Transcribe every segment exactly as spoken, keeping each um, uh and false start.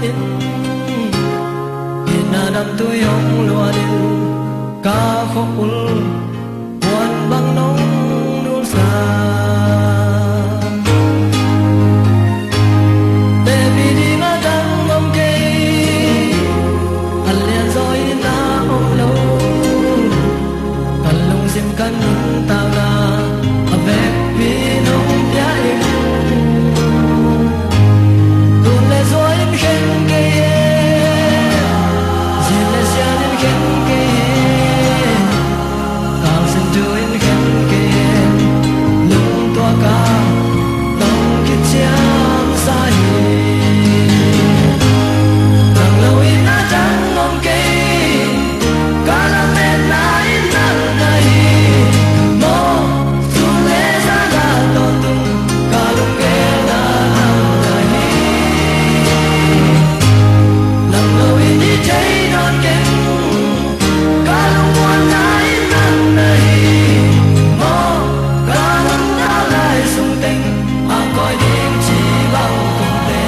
in, inn a damtui hong luan in, ka khua ul puan bang nong nulsa. Tepih ding a dang om kei, a lianzaw in a om lo. Ka lungsim ka nuntakna a vekpi nong pia in, tun le zua in khen kei e, zin le sian in khen kei e, kawlsin thu in khen kei e, lungtuak a tong kiciam sa hi. Nang lo in a dang om kei, ka lametna in nang na hi. Mawh sun le zan a tawntung ka lunggelna nang na hi. Nang lo in hi thei nawn keng, ka lungmuanna in nang na hi. Mawh ka nuntak lai sung teng a kawi ding ci bang kong te.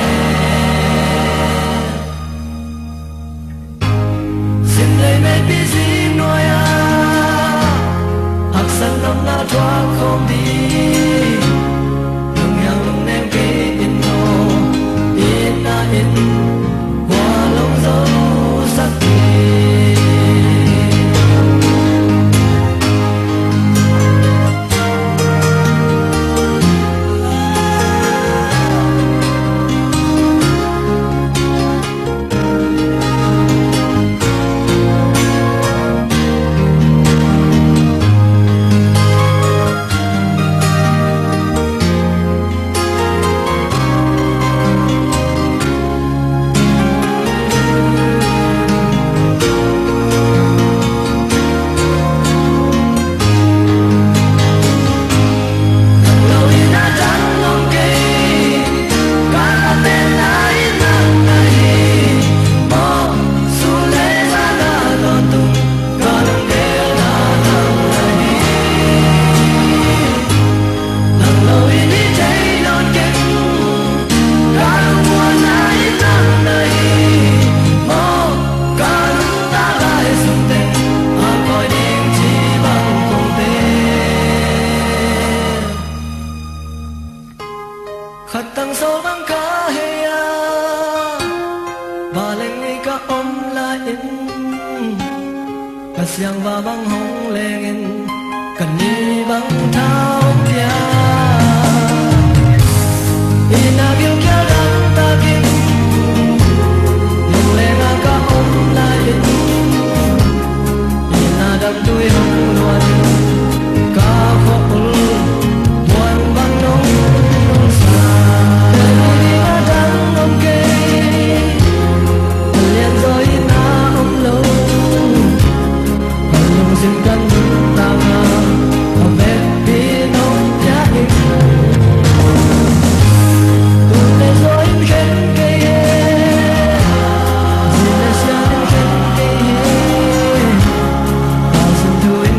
Sim lei meipi zi nuai-ah haksat nopna thuak khawm ding, lunghiang lungnem kei in maw, itna in hua lom zo sak ding. Khat tang sawl bang ka hei a, vanleng ni ka om lai-in, ka siangva bang hong lengin, ka ni bang tha hong pia. Inn a gilkial dangtakin, lungleng a ka om lai-in, inn a damtui hong luan in, ka khua ul puan bang nong nulsa. Tepih ding a dang om kei, a lianzaw in a om lo. Ka lungsim ka nuntakna a vekpi nong pia in, tun le zua in khen kei e, zin le sian in khen kei e, kawlsin thu in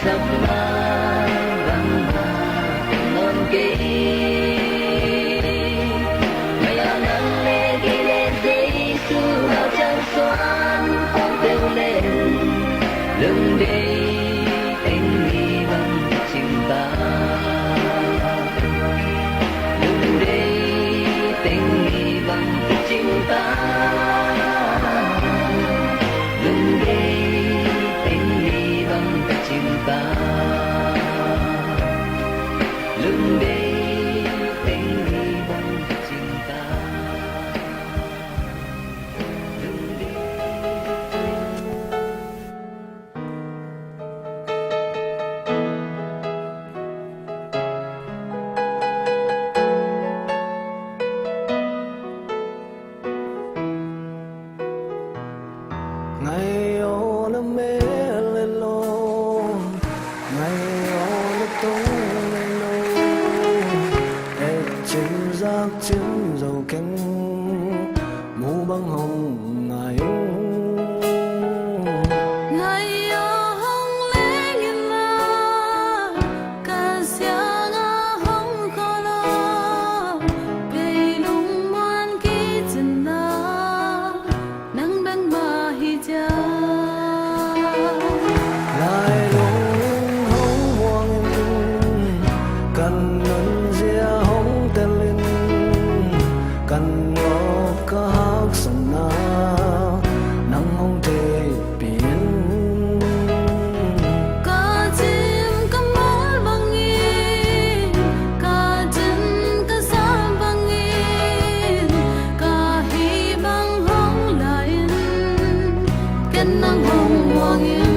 Samma bangmah teng nawn kei. Maya nang le kei le Jesu mah ciang suan khawm peuh leng, lungdei teng ni bang picing ta. Lungdei teng ni bang picing ta. Lungdei teng ni bang picing ta. Lungdei teng ni bang picing ta. Lungdei. Ngai aw na mel le lo, ngai aw na tong le lo, et cin zak cin zo keng, mu bang hong ngai ung. Ngai aw hong leng in la, ka siang a hong khawl aw, kei lungmuan kicin na, nang bek mah hi ciang. Lailung in hong muang in, kan nunzia hong tel in, kan awk ka haksatna nang hong theihpih in. Ka cim ka mawl bangin, ka cin ka sam bangin, ka hih bang hong la in, ken nang hong muang in.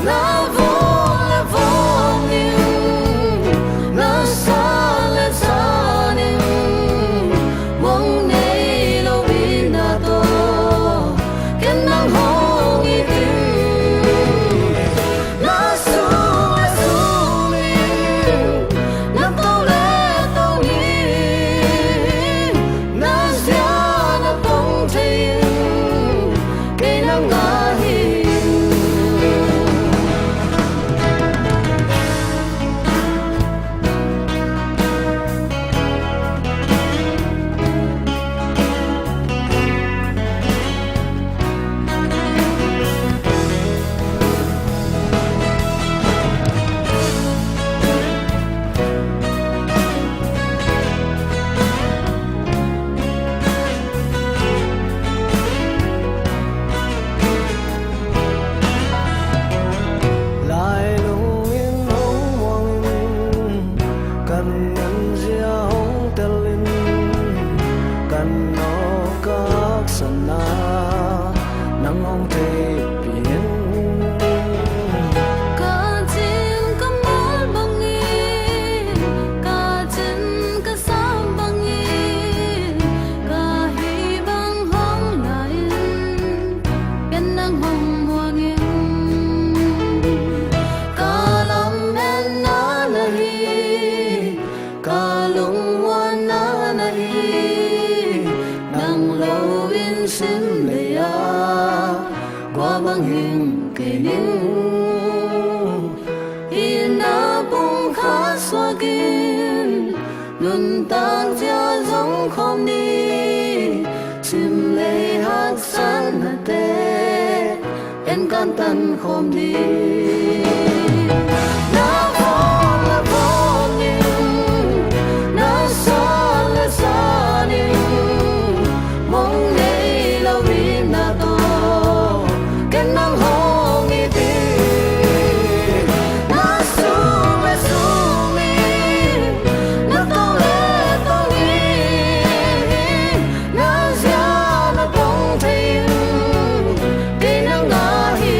Na vung le vung in, na san le san in, muang nei lo in na tawh, ken nang hong it in. Na sung le sung in, na to le to in, na zia na pong thei in, kei nang ngah hi. Lailung in hong muang in, kan nunzia hong tel in, kan awk ka haksatna nang hong theihpih in. Ka cim ka mawl bangin, ka cin ka sam bangin, ka hih bang hong la in, ken nang hong muang in. Ka lametna na hi, ka lungmuanna na hi, nang lo in sim lei ah, kua bang hing kei ning. Itna pum khat suak in, nuntak zia zong khawm ni, sim lei haksatnate en kantan khawm ni. Na vung le vung in, na san le san in, muang nei lo in na tawh, ken nang hong it in. Na sung le sung in, na to le to in, na zia na pong thei in, kei nang ngah hi.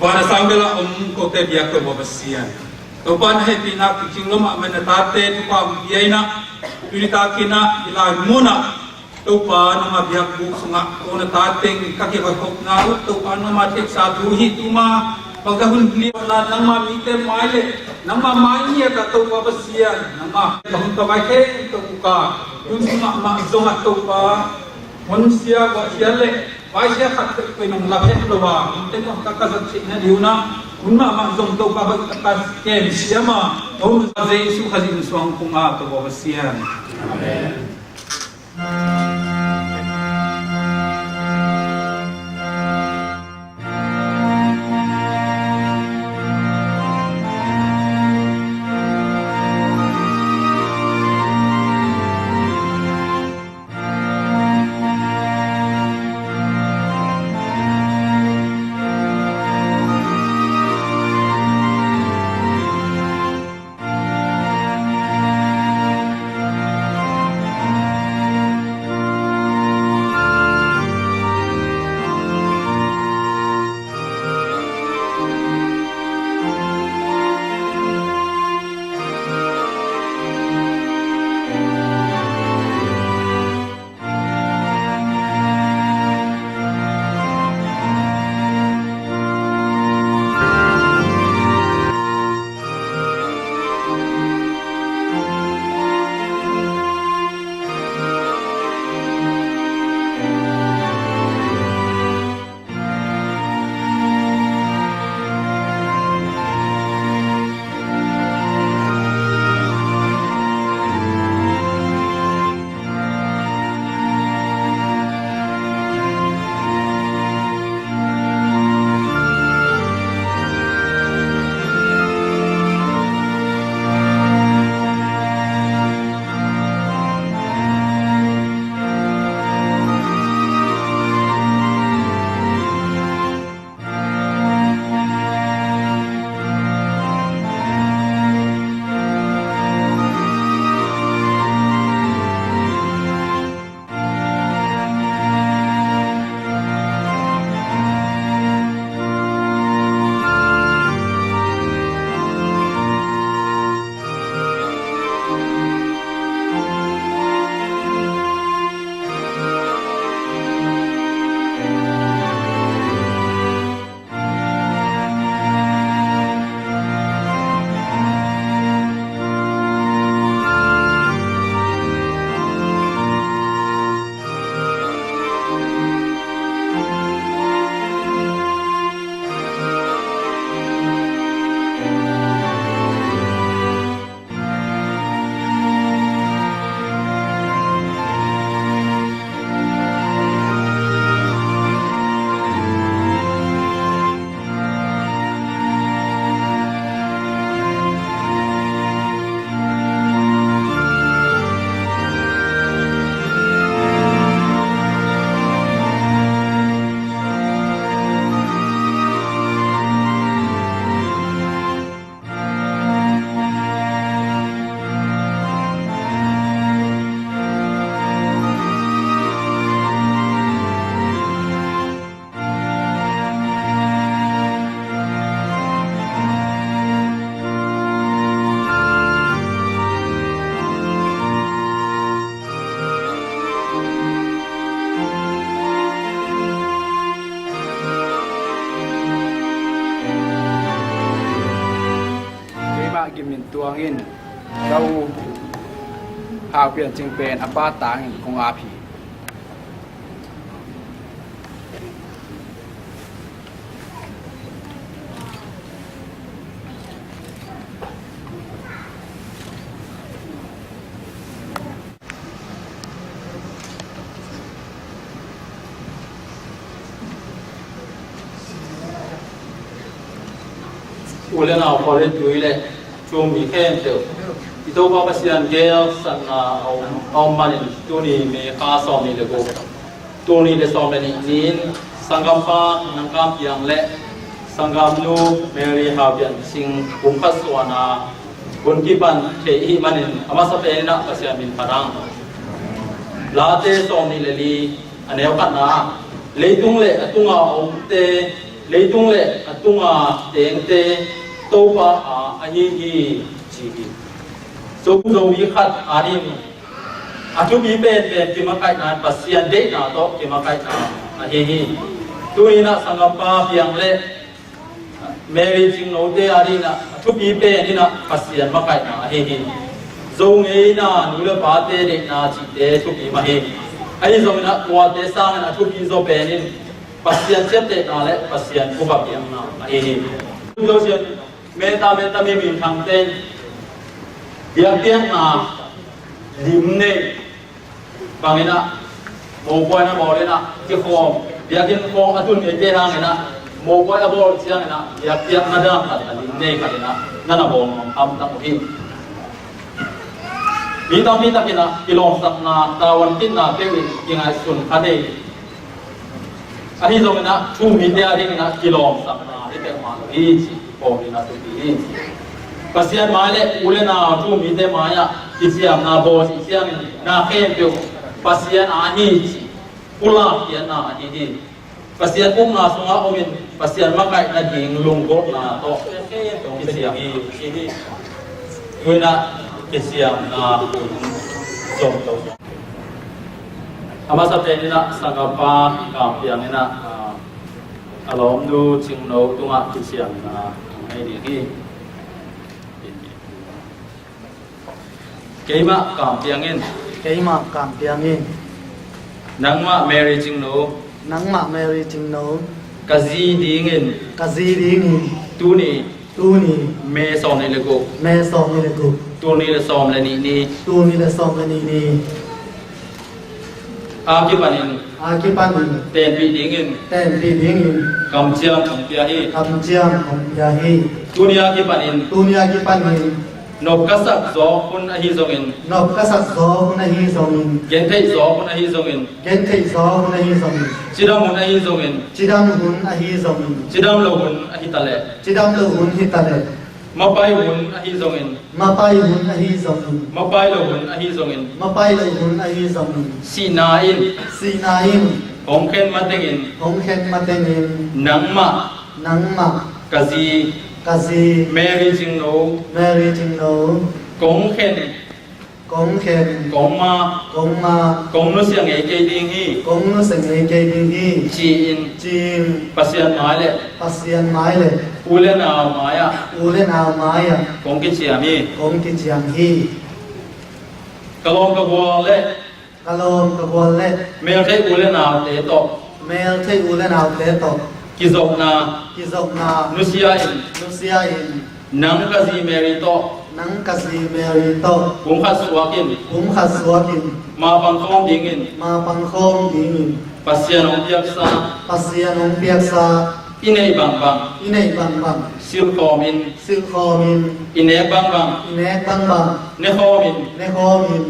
Van a sang bel a om kote biak Topa Pasian, Topa na hehpihna kicing lo mahmah na tate, Topa hong pia in ah, tuni takin ah hih lai munah Topa nangma biakbuk sungah ko na tate in ka kihoihopna uh, Topa nangma teksa thu hih tuma bangta hun hliapna nangma mite mai le nangma mai ngiat ah Topa Pasian, nangma ka hun tawh mai khempeuh uh ka tun mahmah zongah Topa honsia guahsia le vaisia khat peuhpeuh in hong lap het lo a, hong teng hong ka ka zat theihna ding un ah hun mahmah zong Topa hoih ka ka kem siam a, hong Jesu Khazih in suang kong a Topa Pasian. Amen. Keimah Gim Min Tuang in ka u Hau Pian Cing pen a pa tangin kong ap hi. U le nau, khua le tui le thu-um mi khempeuh, i Topa Pasian gelsakna a om, a om manin tuni May kha sawmnih le guk, tul nih le sawm le nih ni-in sanggampa Nang Kam Piang le sanggamnu Mary Hau Pian Cing pumkhat suahna hun kipan theih i hih manin a masa pen in ah Pasian min phat hang. Late sawmnih le li, a neu khatna ah, leitung le a tunga omte, leitung le a tunga tengte Topa a ahi hi, ci hi. Zo, Zomi khat adingin a thupi penpen kimakaihna in Pasian deihna tawh kimakaihna ahi hi. Tu-in ah sanggampa Piang le Mary Cingno-te adingin ah a thupi pen in ah Pasian makaihna ahi hi. Zo ngeina, nu le pate deihna cihte thupi mah hi. Ahi zongin ah tuate sangin a thupi zaw pen in Pasian ciaptehna le Pasian upa piakna ahi hi. Zo sian meta meta mi minthangte in biakpiakna lim nei bangin ah, mopawi na bawl in ah kikhawm, biakinn khawng a tun ngeite hangin ah, mopawi a bawl ciangin ah biakpiakna dang khat a lim nei khat in ah na na bawl nuam hamtang uh hi. Mi tampi takin ah kilawmsakna, tavuan kitna peuh in kingaihsun kha thei. Ahi zongin ah thu-um mite adingin ah kilawmsakna hi peuhmah lo hi, ci phawk ding a thupi hi. Pasian mai le u le nau, thu-um mite mai-ah kiciamna bawl cih ciangin na khempeuh Pasian aa hi, ci pulak khiatna ahi hi. Pasian ukna sungah omin Pasian makaih nading lunggulhna tawh kiciam hi, ci hi. Tu-in ah kiciamna hun zom to. A masa pen in ah sanggampa Kam Piang in ah, ah, a lawmnu Cingno tungah kiciamna nei ding hi. Keimah Kam Piang in. Keimah Kam Piang in. Nangmah Mary Cingno. Nangmah Mary Cingno. Ka zi dingin. Ka zi dingin. Tuni. Tuni. May sawmnih le guk. May sawmnih le guk. Tul nih le sawm le nih ni. Tul nih le sawm le nih ni. A kipanin. A kipanin. Tenpih dingin. Tenpih dingin. Kamciam hong pia hi. Kamciam hong pia hi. Tuni a kipanin. Tuni a kipanin. Nop ka sak zawk hun ahi zongin. Nop ka sak zawk hun ahi zongin. Gentheih zawk hun ahi zongin. Gentheih zawk hun ahi zongin. Cidam hun ahi zongin. Cidam hun ahi zongin. Cidam lo hun ahi taleh. Cidam lo hun hi taleh. Mapai hun ahi zongin. Mapai hun ahi zongin. Mapai lo hun ahi zongin. Mapai lo hun ahi zongin. Sihna in. Sihna in. Hong khen matengin. Hong khen matengin. Nangmah. Nangmah. Ka zi. Ka zi. Mary Cingno. Mary Cingno. Kong khen. Kong khen. Kong ma. Kong ma. Kong nusia ngei kei ding hi. Kong nusia ngei kei ding hi. Ci-in. Ci-in. Pasian mai le. Pasian mai le. U le nau mai-ah. U le nau mai-ah. Kong kiciam hi. Kong kiciam hi. Ka lawm ka gual le. Ka lawm ka gual le. Meltheih u le naute tawh. Meltheih u le naute tawh. Kizopna. Kizopna. Nusia in. Nusia in. Nang ka zi Mary tawh. Nang ka zi Mary tawh. Pumkhat suak in. Pumkhat suak in. Mapang khawm dingin. Mapang khawm dingin. Pasian hong piaksa. Pasian hong piaksa. I neih bangbang. I neih bangbang. Silh khawm in. Silh khawm in. I nek bangbang. I nek bangbang. Ne khawm in. Ne khawm in.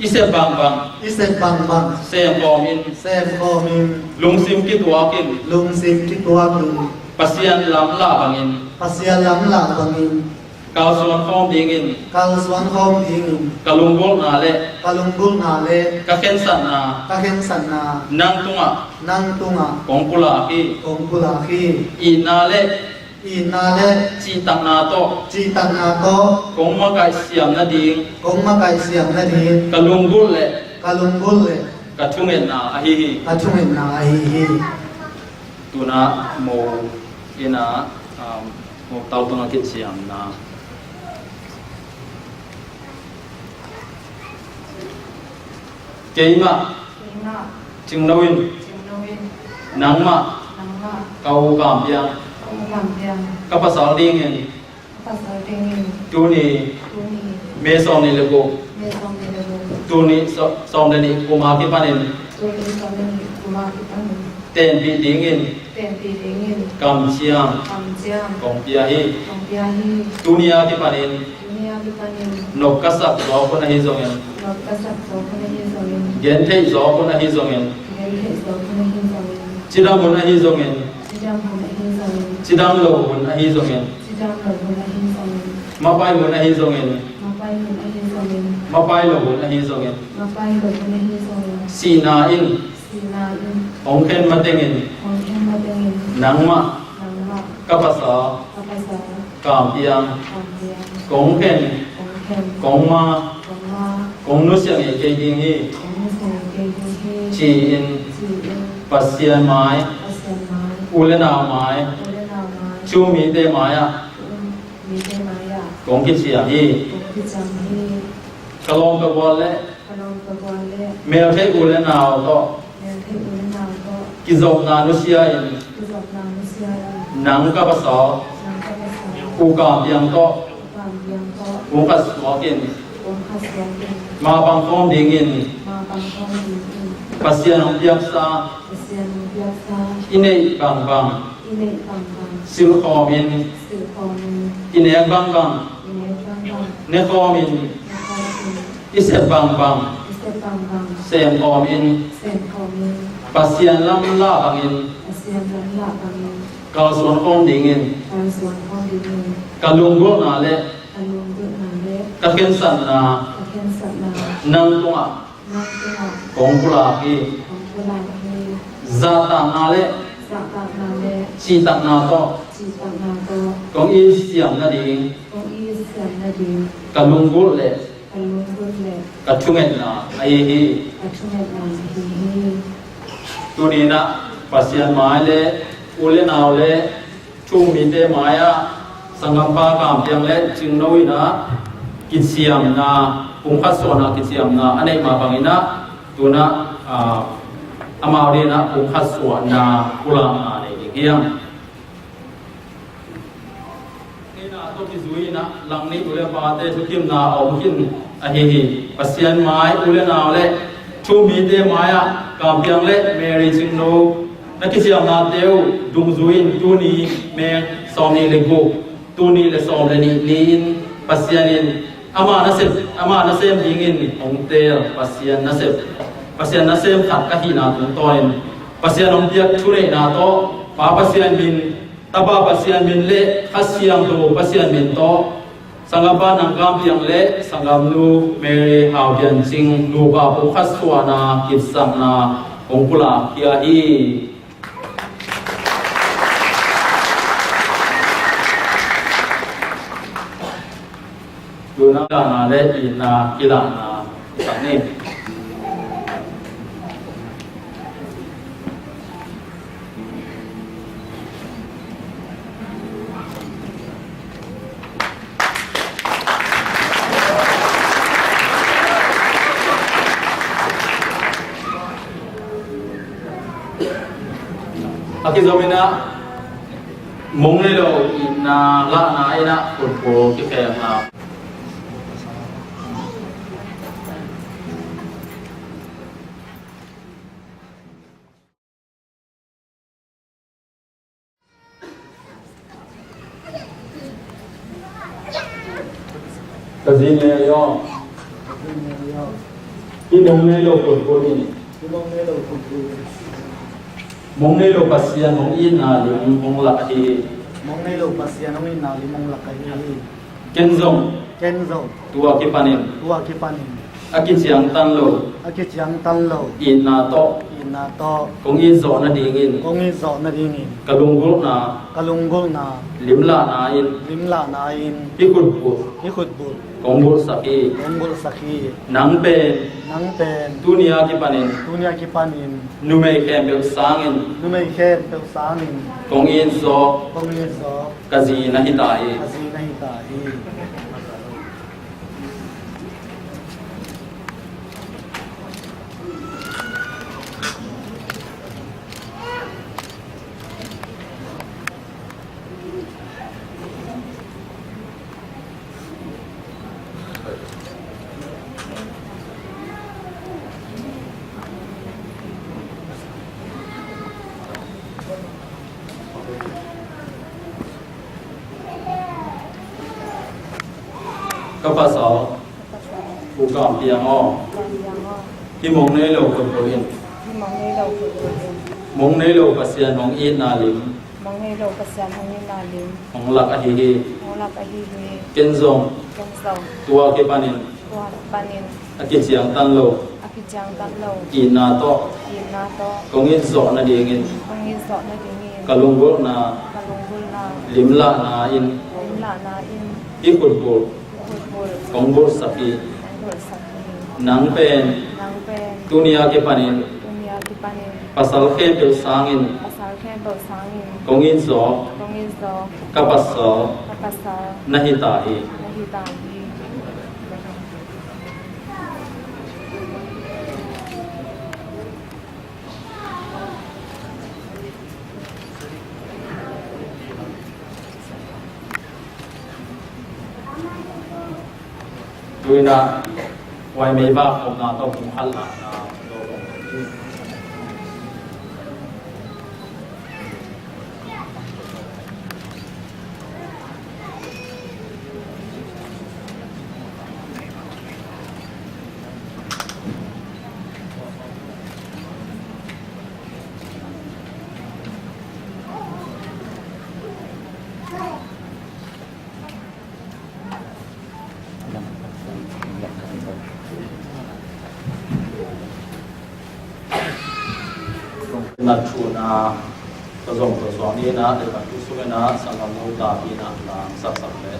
I sep bangbang. I sep bangbang. Sem khawm in. Sem khawm in. Lungsim kituak in. Lungsim kituak in. Pasian lamlah bangin. Pasian lamlah bangin. Kalsuan khawm dingin. Kalsuan khawm dingin. Ka lunggulhna le. Ka lunggulhna le. Ka khensatna. Ka khensatna. Nang tungah. Nang tungah. Kong pulak hi. Kong pulak hi. Itna le. Itna le. Cihtakna tawh. Cihtakna tawh. Kong makaih siam nading. Kong makaih siam nading. Ka lunggulh le. Ka lunggulh le. Ka thungetna ahi hi. Ka thungetna ahi hi. Tu-in ah mo in ah, um, mo tau tungah kiciamna. Keimah. Keimah. Cingno in. Cingno in. Nangmah. Nangmah. Ka u Kam Piang. Ka u Kam Piang. Ka pasal dingin. Ka pasal dingin. Tuni. Tuni. May sawmnih le guk. May sawmnih le guk. Tul nih sawm, sawm le nih kum a kipanin. Tul nih sawm le nih kum a kipanin. Tenpih dingin. Penpih dingin. Kamciam. Kamciam. Kong pia hi. Kong pia hi. Tuni a kipanin. Tuni a kipanin. Nop ka sak zawk hun ahi zongin. Nop ka sak zawk hun ahi zongin. Gentheih zawk hun ahi zongin. Gentheih zawk hun ahi zongin. Cidam hun ahi zongin. Cidam hun ahi zongin. Cidam lo hun ahi zongin. Cidam lo hun ahi zongin. Mapai hun ahi zongin. Mapai hun ahi zongin. Mapai lo hun ahi zongin. Mapai lo hun ahi zongin. Sihna in. Sihna in. Hong khen matengin. Hong khen matengin. Nangmah. Nangmah. Ka pasal. Ka pasal. Kampiang. Kampiang. Kong khen. Kong khen. Kong ma. Kong ma. Kong nusia ngei kei ding hi. Kong nusia ngei kei ding hi. Ci-in. Ci-in. Pasian mai. Pasian mai. U le nau mai. U le nau mai. Thu um mite mai ah. Thu um mite mai ah. Kong kiciam hi. Kong kiciam hi. Ka lawm ka gual le. Ka lawm ka gual le. Mel thei u le nau tawh. Mel thei u le nau tawh. Kizopna nusia in. Kizopna nusia in. Nang ka pasal. Nang ka pasal. U Kampiang tawh. U Kampiang tawh. Kong khat suak in. Kong khat suak in. Mapang khawm dingin. Mapang khawm dingin. Pasian hong piaksa. Pasian hong piaksa. I neih bangbang. I neih bangbang. Silh khawmin. Silh khawmin. I nek bangbang. I nek bangbang. Ne khawmin. Ne khawmin. I sep bangbang. I sep bangbang. Sem khawmin. Sem khawmin. Pasian lam lah bangin. Pasian lam lah bangin. Kalsuan khawm dingin. Kalsuan khawm dingin. Ka lunggulhna le. Ka lunggulhna le. Ka khensatna. Ka khensatna. Nang tungah. Nang tungah. Kong pulak hi. Kong pulak hi. Zahtakna le. Zahtakna le. Cihtakna tawh. Cihtakna tawh. Kong it siam nading. Kong it siam nading. Ka lunggulh le. Ka lunggulh le. Ka thungetna ahi hi. Ka thungetna ahi hi. Tuni-in ah Pasian mai le u le nau le thu um mite mai-ah sanggampa Kampiang le Cingno in ah kiciamna, pumkhat suahna kiciamna a neih mah bangin ah tu-in ah, ah, amau adingin ah pumkhat suahna pulakna nei ding hi hang. Neihna tawh kizui-in ah langnih u le pate thukimna a om khin ahi hi. Pasian mai u le nau le thu um mite mai-ah Kampiang le Mary Cingno na kiciamnate uh dungzui-in tuni May sawmnih le guk, tul nih le sawm le nih ni-in Pasian in ama nasep, ama nasem dingin hong teel Pasian nasep, Pasian nasem khat ka hihna tungtawnin Pasian hong piak thuneihna tawh Pa Pasian min, Tapa Pasian min le Kha Siangtho Pasian min tawh sanggampa Nang Kampiang le sanggamnu Mary Hau Pian Cing nupa pumkhat suahna kipsakna hong pulak khia hi. Tuna dana le ina kilana. A kizom in ah mong nei lo itna lahna in ah khutbul kikhel na. Ka zi Mary aw. Ka zi Mary aw. Hih mong nei lo khutbul in. Hih mong nei lo khutbul in. Mong nei lo Pasian hong itna lim hong lak ahi hi. Mong nei lo Pasian hong itna lim hong lak ahi hi. Ken zong. Ken zong. Tua kipanin. Tua kipanin. A kiciangtan lo. A kiciangtan lo. Itna tawh. Itna tawh. Kong it zawh nadingin. Kong it zawh nadingin. Ka lunggulhna. Ka lunggulhna. Limlahna in. Limlahna in. Hih khutbul. Hih khutbul. Kong bulhsak hi. Kong bulhsak hi. Nang pen. Nang pen. Tuni a kipanin. Tuni a kipanin. Numei khempeuh sangin. Numei khempeuh sangin. Kong it zawk. Kong it zawk. Ka zi na hi ta hi. Ka zi na hi ta hi. Ka pasal, U Kam Piang aw, hih mong nei lo khutbul in, mong nei lo Pasian hong itna lim, mong nei lo Pasian hong itna lim, hong lak ahi hi. Hong lak ahi hi. Ken zong, ken zong, tua kipanin, tua kipanin, a kiciangtan lo, a kiciangtan lo, itna tawh, itna tawh, kong it zawh nadingin, kong it zawh nadingin, ka lunggulhna, ka lunggulhna, limlahna in, limlahna in, hih khutbul, hih khutbul, kong bulhsak hi. Kong bulhsak hi. Nang pen, nang pen, tuni a kipanin, tuni a kipanin, pasal khempeuh sangin, pasal khempeuh sangin, kong it zawh, kong it zawh, ka pasal, ka pasal, na hi ta hi. Na hi ta hi. Tu-in ah, huai meivak omna tawh pumkhat lakna. Nat thu na, ka zong ka suang ni na, le ka tu sung na, sanggam nu ta pi na, na, sak sak le.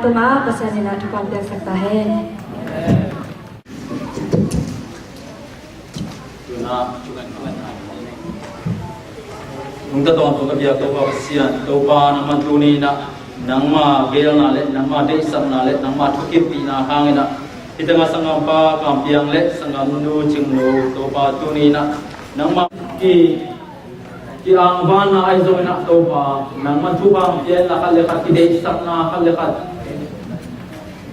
Tungah Pasian in a thupha piaksak ta hen. Nungta tawntung a biak Topa Pasian, Topa nangman tuni in a nangma geelna le nangma deihsakna le nangma thukimpihna hangin a hih tengah sanggampa Kam Piang le sanggamnu Cing Nu, Topa tuni in a nangma ki ki-angvanna ahi zongin ah Topa, nangman thupha hong pia in la, khat le khat kideihsakna, khat le khat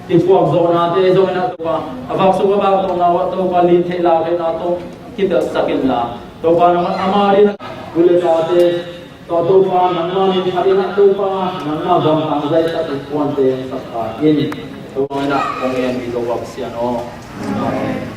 kithuakzawhnate ahi zongin ah Topa, a vak sung a vak tawngna uh ah Topa, lim theih lau theihna tawh kipelhsak in la, Topa, nangman ama ding tu le tate tawh Topa, nangma min phat in ah Topa, nangma gamtang zaitak in puante hong sak ta in. Topa in ah kong en hi Topa Pasian aw. Amen.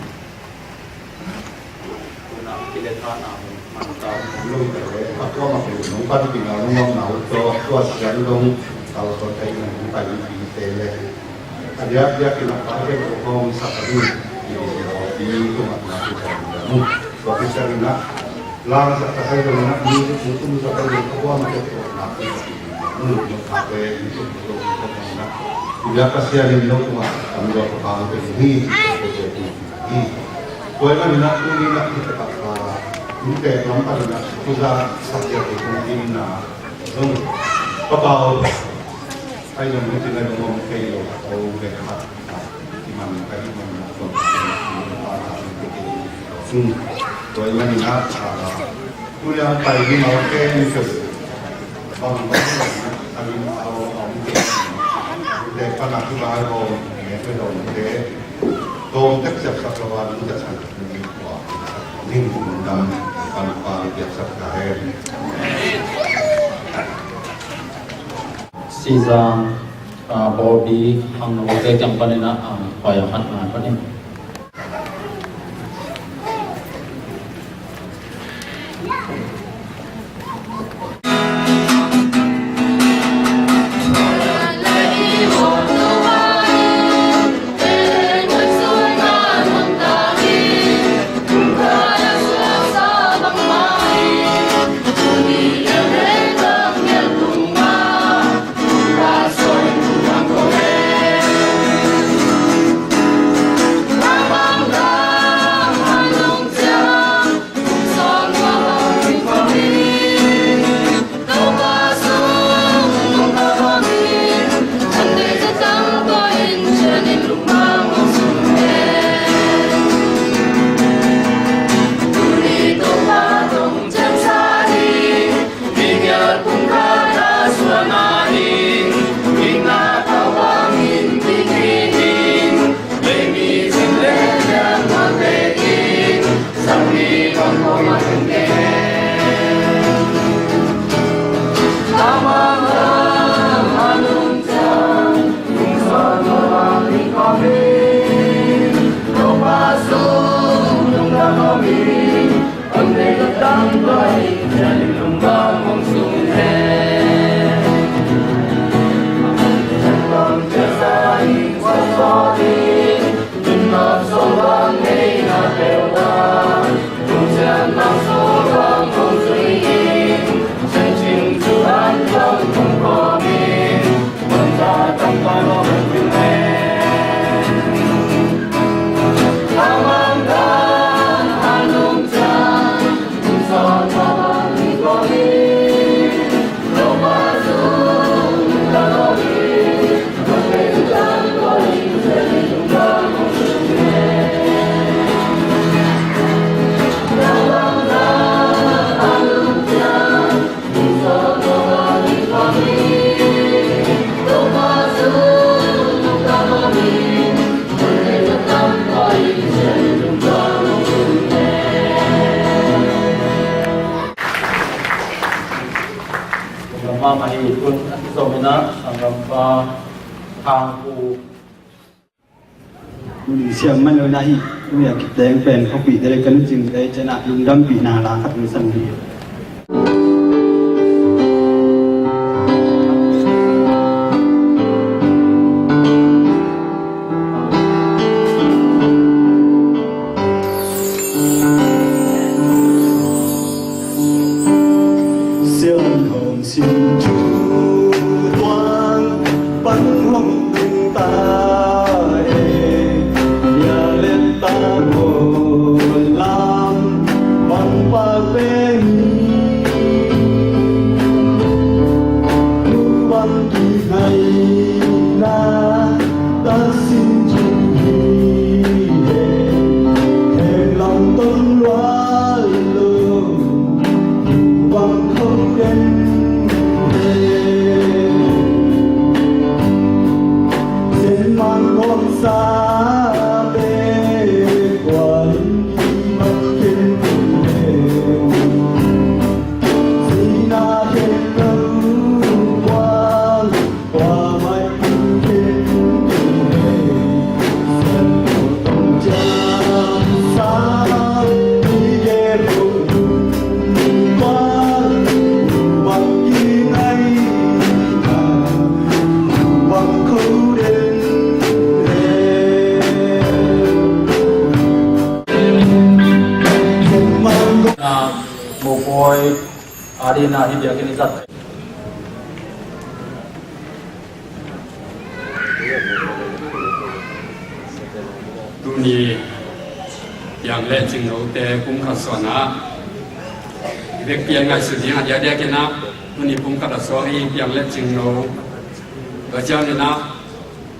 Tua ahih manin ah tuni in ah hih takah inntek lam panin ah thuza sakciat hi kong ding in ah zong, Papa aw, ahi zong hih teng ah zong om kei lo, aw, bek khat kiman ka hih manin ah zong, tua ahih manin ah, ah, tuni a pai ding a om kei lo, bang bang a om kei lo, inntek pan a thuza hi lo, inntek pan a om kei lo, Tawm tek ciapsak lo a, nungta chan ning dam pan pan ciapsak ta hen. Sizang, ah, Bawlbi, Hang Nungte kiang panin ah, ah, pai a khat ngai panin. Lamah mah hi tun a kizom in ah sanggampa Thang Pu. Mun siam man lo na hi, mun a kiteng pen khuapih te le kan cing te ciang a lungdampihna la khat mun san hi. Sian hong sin thu tuan pan hong Lam bang pa pen bang kingaihna ta sin cin hi he, he lam tong lua lo bang kho den he. Sen man gawm sa be kua lim ki man ken he. Sina ken lo kua, kua mai ken he. Sen lo tong jam sa ni ge lo. Mopoi adina hi biakinn i zat. Tuni piang le cingnote pumkhat suahna i vekpi a ngaihsun ding a diakdiak in ah, tuni pumkhat a suak i piang le cingno tua ciangin ah,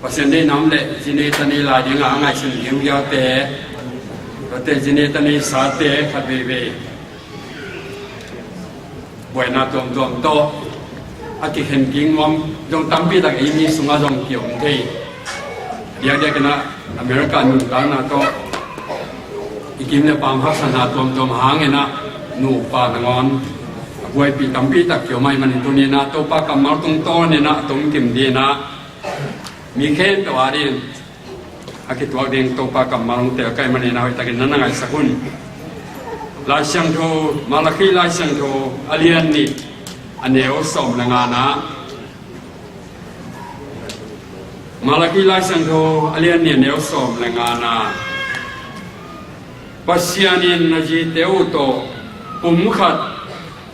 Pasian deih nam le zinei tanei lai ding a ngaihsun ding vialte, tuate zinei tanei sate khat veivei buaina tuamtuam tawh a kikhen kik nuam zong tampi tak ei mi sungah zong ki-om thei. Diakdiak in ah America nuntakna tawh i kim le pam haksatna tuamtuam hangin ah nupa nangawn a buaipih tampi tak ki-om ahih manin tuni in ah Topa kammal tungtawn in ah a tungkim ding in ah mi khempeuh a dingin a kituak ding Topa kammal hong teel ka hih manin ah hoihtakin na na ngaihsak un. Lai Siangtho, Malakhi Lai Siangtho a lian nih a neu sawm le ngana. Malakhi Lai Siangtho a lian nih a neu sawm le ngana. Pasian in na zite uh tawh pumkhat,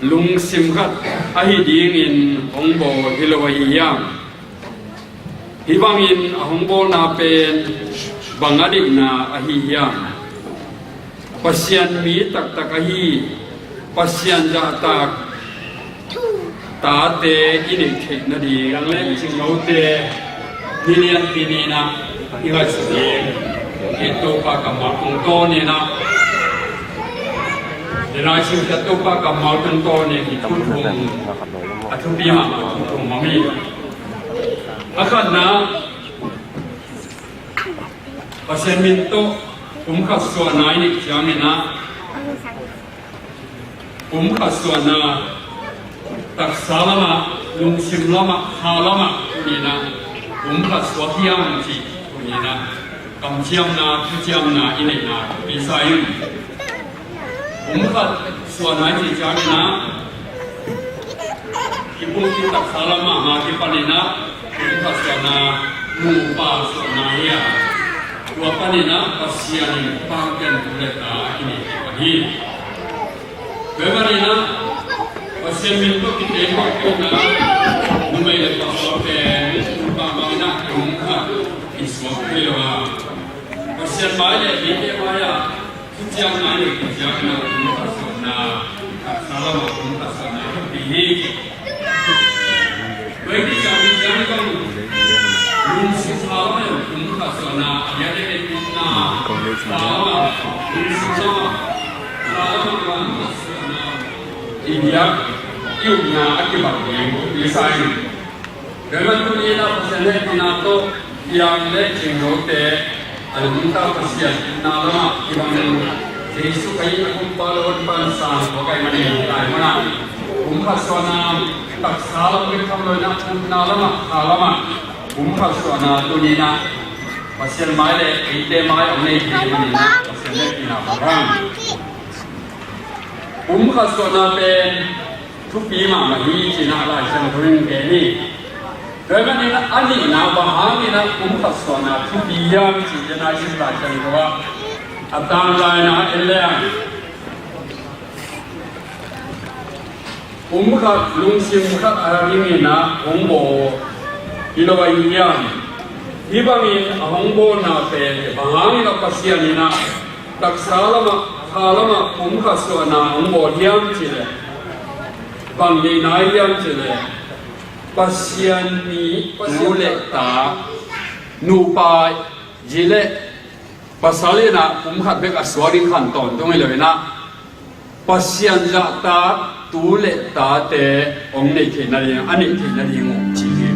lungsim khat ahi dingin hong bawl hi lo ahi hiam? Hih bangin a hong bawlna pen bang a deihna ahi hiam? Pasian mi taktak ahi, Pasian zahtak tate i neih theih nading, piang le cingnote ni lianpi ni in ah i ngaihsut ding, i Topa kammal tungtawn in ah, i ngaihsut Topa kammal tungtawn in i thu thum, a thupi mahmah thu thum om hi. A khatna, Pasian min tawh pumkhat suahna i neih ciangin ah, pumkhat suahna taksa lamah, lungsim lamah, kha lamah tuni in ah pumkhat suak hiam cih tuni in ah kamciamna, thuciamna i neihna thupi sa ing. Pumkhat suahna i cih ciangin ah, i pumpi taksa lamah mah kipanin ah pumkhat suahna nupa suahna hi a, tua panin ah Pasian in pa kiang tu le ta a kinei kik pan hi. Tua ahih manin ah Pasian min tawh kiteng khawm kei in ah numei le pastor pen nupa bangin ah pumkhat i suak thei lo a, Pasian mai le mite mai ah thuciamna i neih ciangin ah pumkhat suahna, taksa lamah pumkhat suahna thupi hi. Tua i cih ciangin ah lungsim kha lamah pumkhat suahna, a diakdiak in upna kha lamah, lungsim lamah kha lamah pumkhat suahna i diak i upna a kibang ding thupi sa ing. Tua ahih manin tuni in ah Pasian hehpihna tawh piang le cingnote a nungta Pasian itna lamah kibang in, Jesu Khrih a Kumpa le Honpa in sang tua ka hih manin lai munah pumkhat suahna, taksa lam bek tham lo in ah upna lamah, kha lamah pumkhat suahna tuni in ah Pasian mai le eite mai a nei ding manin ah Pasian hehpihna kibang. Pumkhat suahna pen thupi mahmah hi ci-in ah Lai Siangtho in gen hi. Tua ahih manin a nihna bang hangin ah pumkhat suahna thupi hiam cih ciangin ah Lai Siangtho ah a tanglaina en leng, pumkhat lungsim khat a dingin ah hong bawl hi lo ahi hiam? Hih bangin a hong bawlna pen bang hangin ah Pasian in ah Taksa lamah, kha lamah pumkhat suahna hong bawl hiam cih leh, bang deihna hiam cih leh, Pasian mi, Pasian tu le ta, nupa, zi le pasal in ah pumkhat bek a suak ding khan tawntung hi lo in ah, Pasian zahtak tu le tate hong neih theihna ding, a neih theihna ding uh ci hi.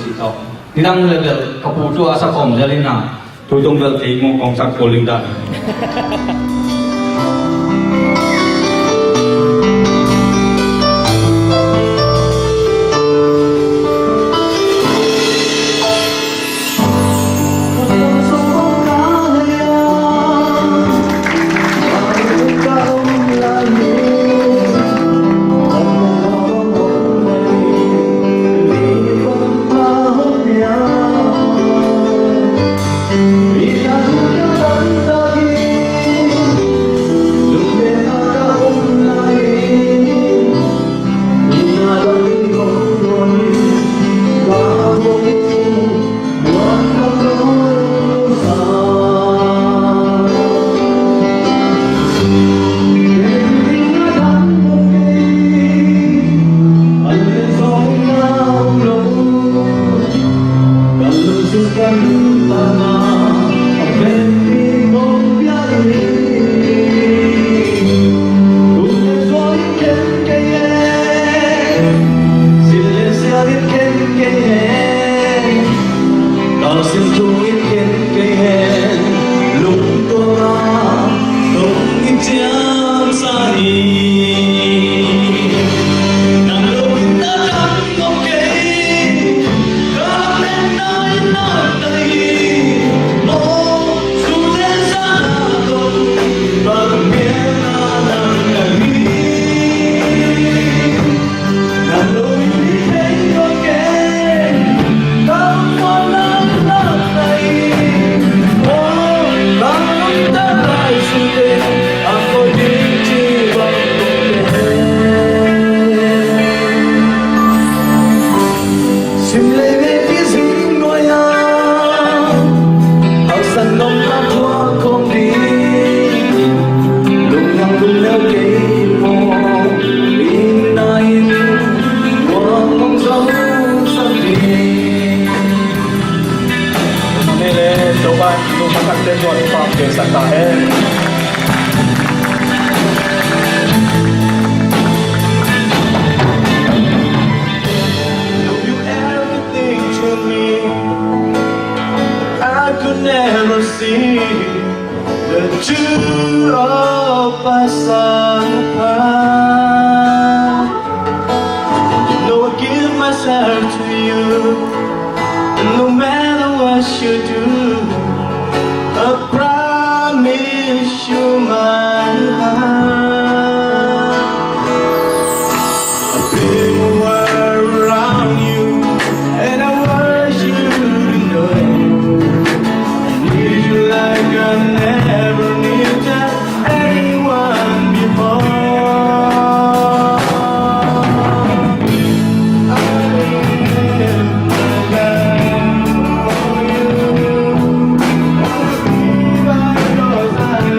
Ci tawh. Nidang le bel ka pu tua a sak om zel in a, tu tung bel kei mu kong sak kul ding dan. You're everything to me. I could never see the two of us apart. You know I give myself to you, and no matter what you do, I promise you my heart. I've been a while around you, and I want you to know I need you like I never needed anyone before. I live for you. I live by your side.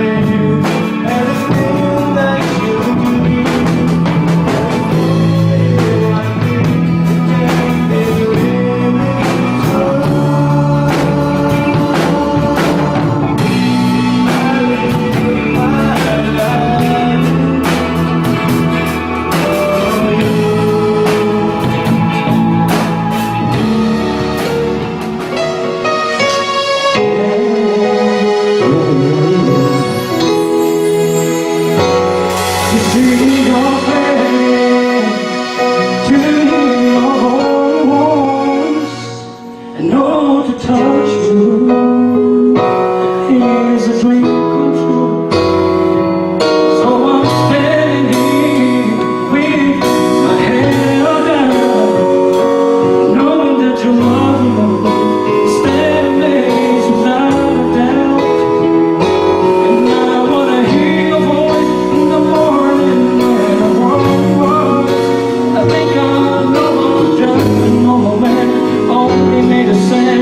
And know to touch you is a dream come true. So I'm standing here with my head down, knowing that your love is there for me without a doubt. And I wanna hear your voice in the morning when I walk across. I think I know I'm just a normal man, only made of sand.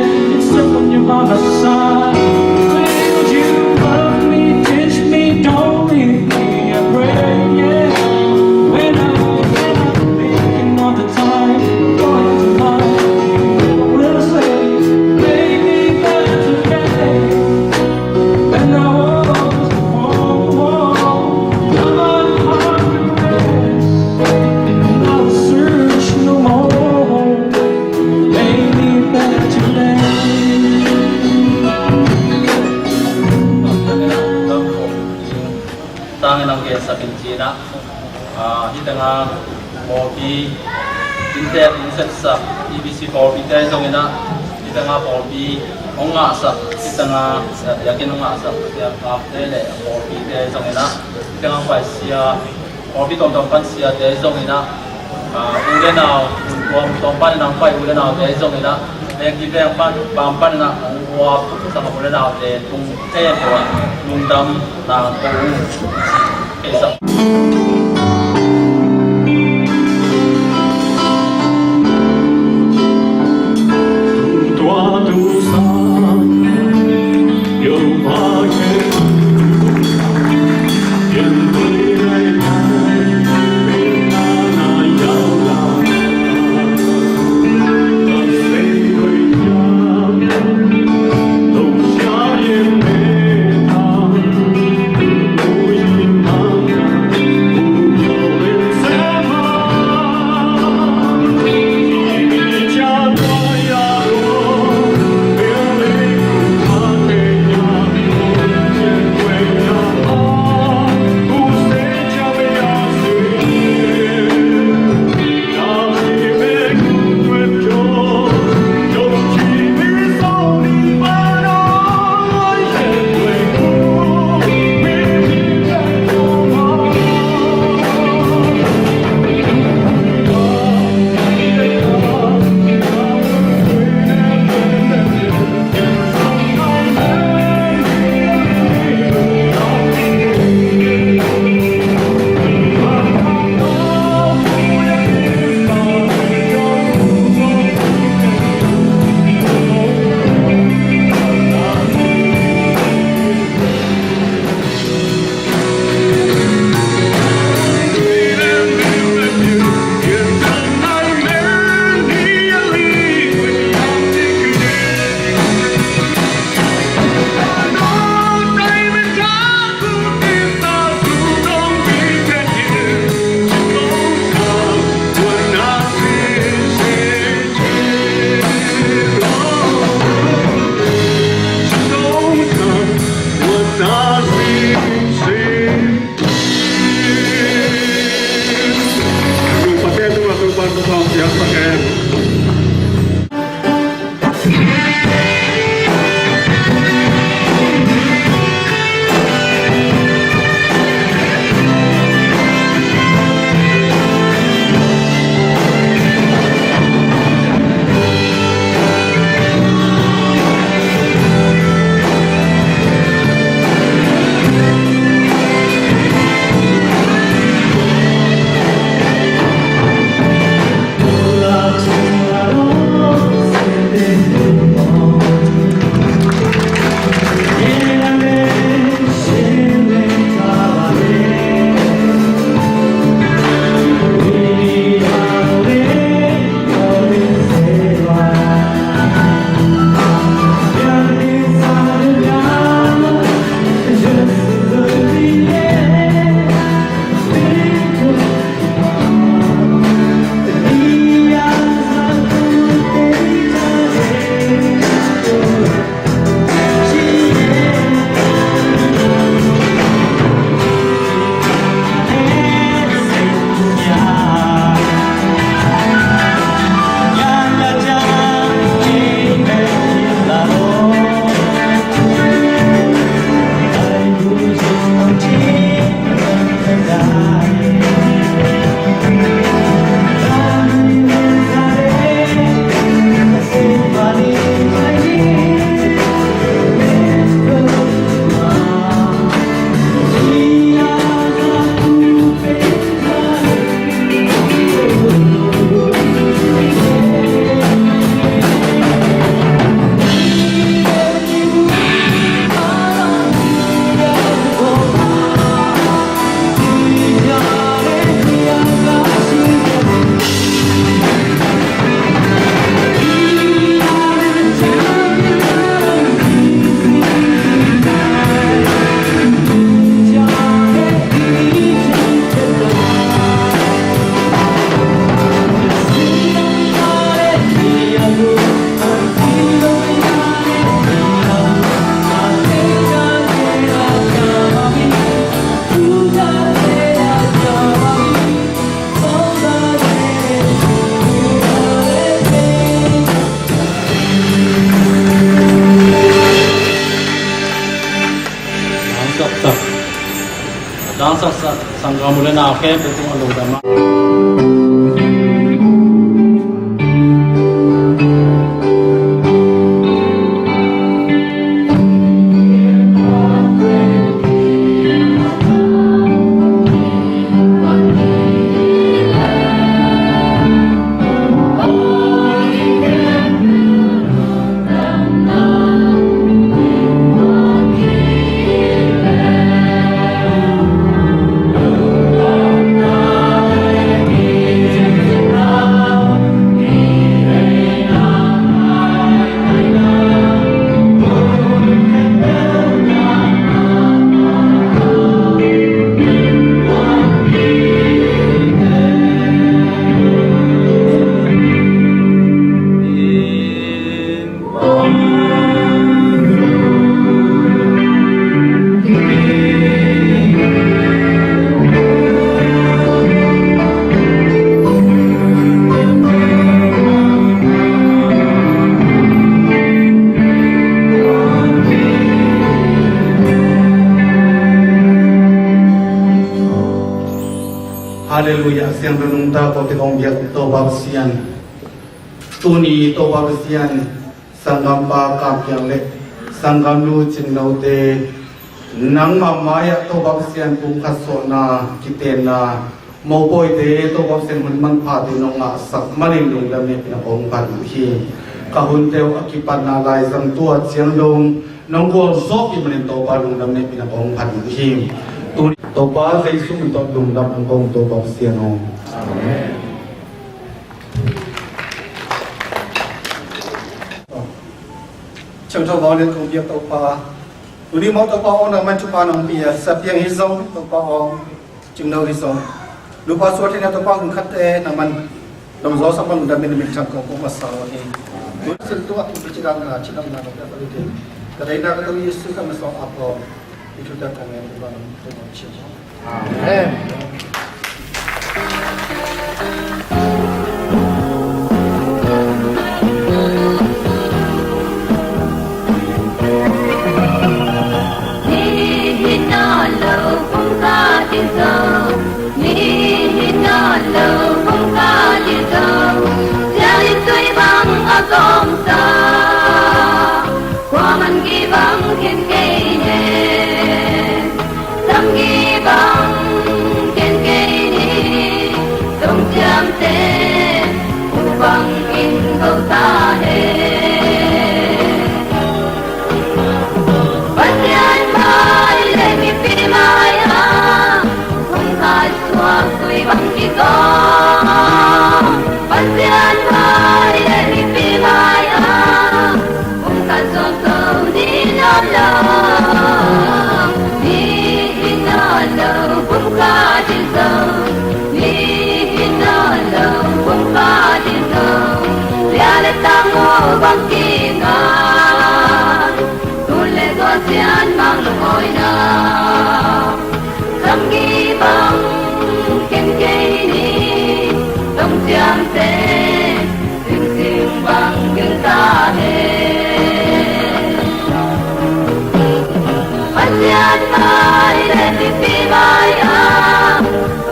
Inah, ah, hih tengah pawlpi inntek innsepsak E B C pawlpite zong inah, hih tengah pawlpi hong ngahsak, hih tengah, ah, biakinn hong ngahsak siangapte le pawlpite zong inah, hih tengah paisia pawlpi tuamtuam pan siate zong inah, ah, u le nau, tuamtuam pan inah hong pai u le naute zong inah, lengki leng pan, pam pan inah hong uap sangap u le naute tung khempeuh ah lungdam nang ko ung. Gam u le nau khempeuh tungah lungdam a. Halleluiah. Siangtho nungta ko te kong biak Topa Pasian. Tuni Topa Pasian, sanggampa Kam Kiang le sanggamnu Cing No te nangmah mai-ah Topa Pasian pumkhat suahna kitenna mopawite Topa Pasian hun manphate nong ngahsak manin lungdam neihpih na kong phat uh hi. Ka hunte uh a kipatna laizang tua ciang dong nong gualzawhpih manin Topa lungdam neihpih na kong phat uh hi. Tuni Topa Jesu min tawh lungdam hong ko Topa Pasian aw. Amen. Ciangtho vang lian kong biak Topa. Tuni maw Topa aw, nangman thupha nong pia, Sapiang hi zong Topa aw, Cing No hi zong, nupa suak thei na Topa hun khatte nangman nong zawhsak man lungdam in min thang kong kong masa aw hi. Tuni sil tuah pi cidamna cidamna nong pia ka lutin, ka deina ka to Jesu ka masa aw aw. I thutak ka ngen Topa nong Topa Cing. Amen. Kua man gih bang khen kei ne, sam gih bang khen kei ni, tong ciamte u bang in ko ta he. Pasian mai le mipi mai a, hong khat suak tui bang kiko. Pasian mai le mipi mai a, hong khat suak tui ni na lo. Ni hi na lo, hong khat in zo. Ni hi na lo, hong khat in zo. Lia le tang u bang kiko. Tun le tua Sian mang lungawina, samgi bang ken kei ni, tong ciamte singsing bang gil ta he. Pasian mai le mipi mai a,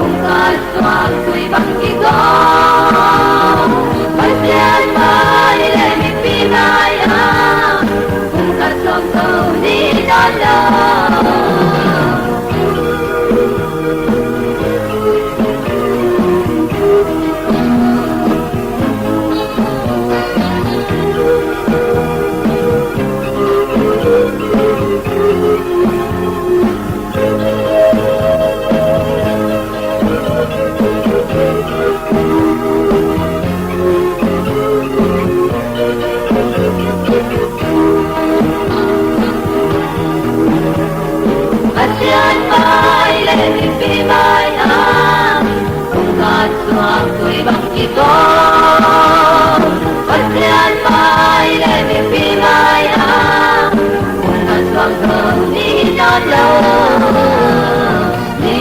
hong khat suak tui bang kiko. Pasian mai le mipi mai a, hong khat suak tui ni na lo. Pasian mai le mipi mai a, hong khat suak tui bang kiko. Pasian mai le mipi mai a, hong khat suak tui ni na lo. Ni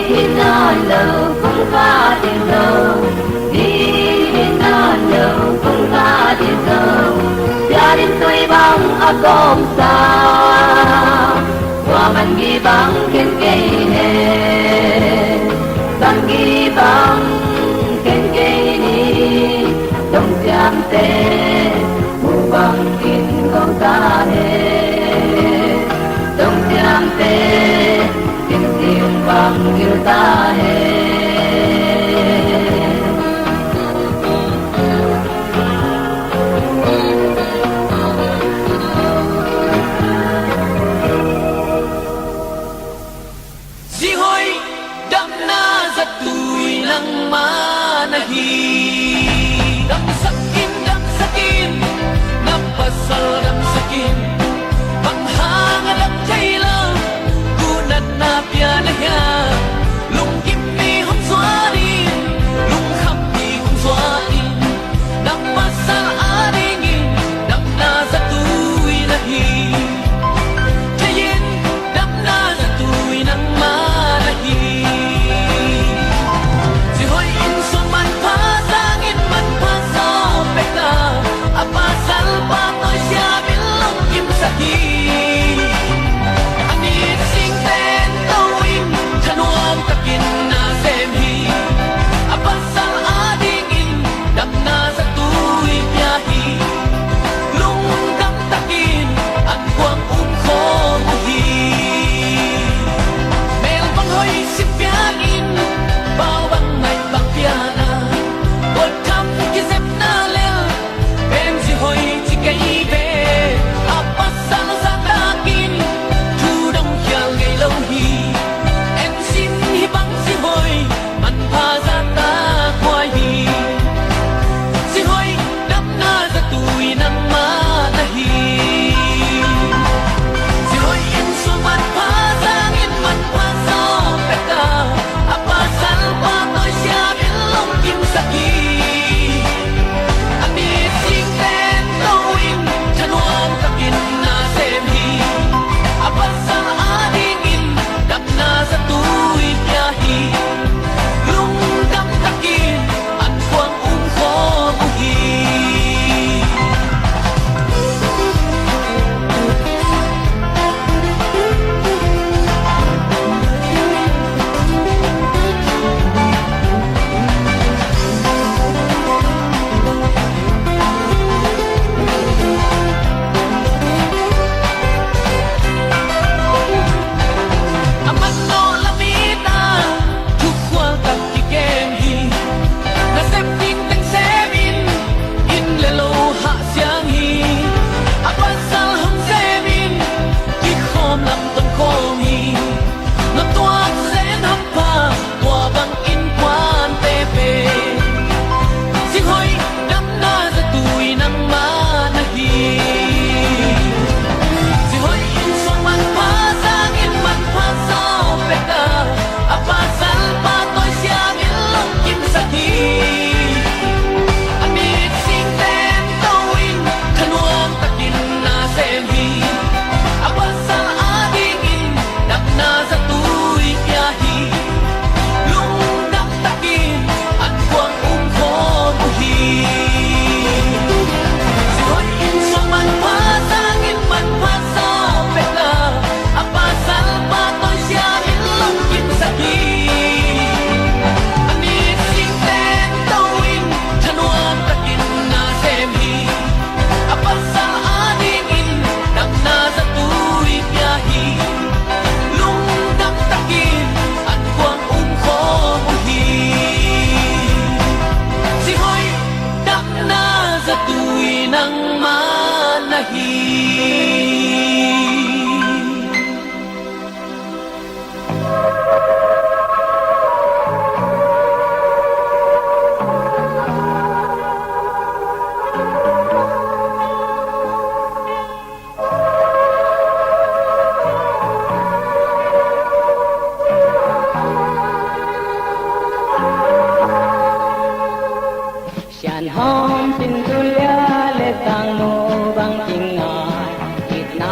hi na lo, hong khat in zo. Ni hi na lo, hong khat in zo. Sia din tui bang a kawmsa, kua man gih bang khen kei he. Bang in ko ta he, dong siamte, in sing bang gil ta he. Zihoih damna zatui nangmah na hi. Damsak in, damsak in, na pasal damsak in. Bang hang a dam thei lo, kuh natna pia na hiam? Lunggimmi hong zuan in, lungkhammi hong zuan in. Na pasal adingin damna zatui na hi. Thei in, damna zatui nangmah na hi. Zihoih in sung manpha, zang in manpha zaw pek a, a pasal pahtawi siam in lungkimsak hi. A mit singten to in, thanuam takin na sem hi. A pasal adingin damna zatui pia hi. Lungdam takin an kuang um khawm uh hi. Mel bang hoih sim pian in, pau bang ngaih bang pian a, guat tham kizepna lel pen zihoih ci kei ve. A pasal zahtakin thu dong khial ngei lo hi. En sin, hih bang zihoih manpha zahtak huai hi. Zihoih damna zatui nangmah na hi. Zihoih in sung manpha, zang in manpha zaw pek a, a pasal pahtawi siam in lungkimsak hi. A mit singten to in, thanuam takin na sem hi. A pasal adingin damna zatui pia hi. Lungdam takin an kuang um khawm uh hi. A man nawh lam it a, thukhual tak kikem hi. Na sep ding teng sem in, inn le lo hah siang hi. A pasal hong sem in, kikhawm lam ton khawm hi. Na tuak zen hampha, tua bang innkuante pen zihoih damna zatui nangmah na hi. Zihoih in sung manpha, zang in manpha zaw pek a, a pasal pahtawi siam in lungkimsak hi. A mit singten to in, thanuam takin na sem hi. A pasal adingin damna zatui pia hi. Lungdam takin an kuang um khawm uh hi. Zihoih in sung manpha, zang in manpha zaw pek a, a pasal pahtawi siam in lungkimsak hi. A mit singten to in, thanuam takin na sem hi. A pasal adingin damna zatui pia hi. Lungdam takin an kuang um khawm uh hi. Zihoih damna zatui nangmah na hi. Sianhawm Pintulia le Tangnu bang kingai, itna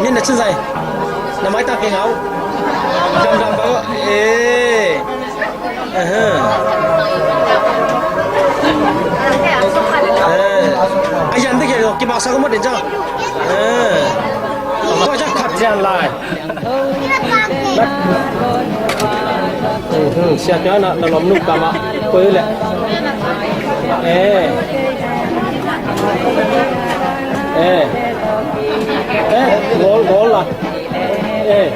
Min na chin zai. Na mai ta ping au. Dam dam ba. Eh. Aha. Eh. Ayan de ke lo ki ba sa ko mo den ja. Eh. Ko ja khat jan lai. Sia kya na na lom nuk kama. Ko le. Eh. Eh. Eh, gol gol la. Eh.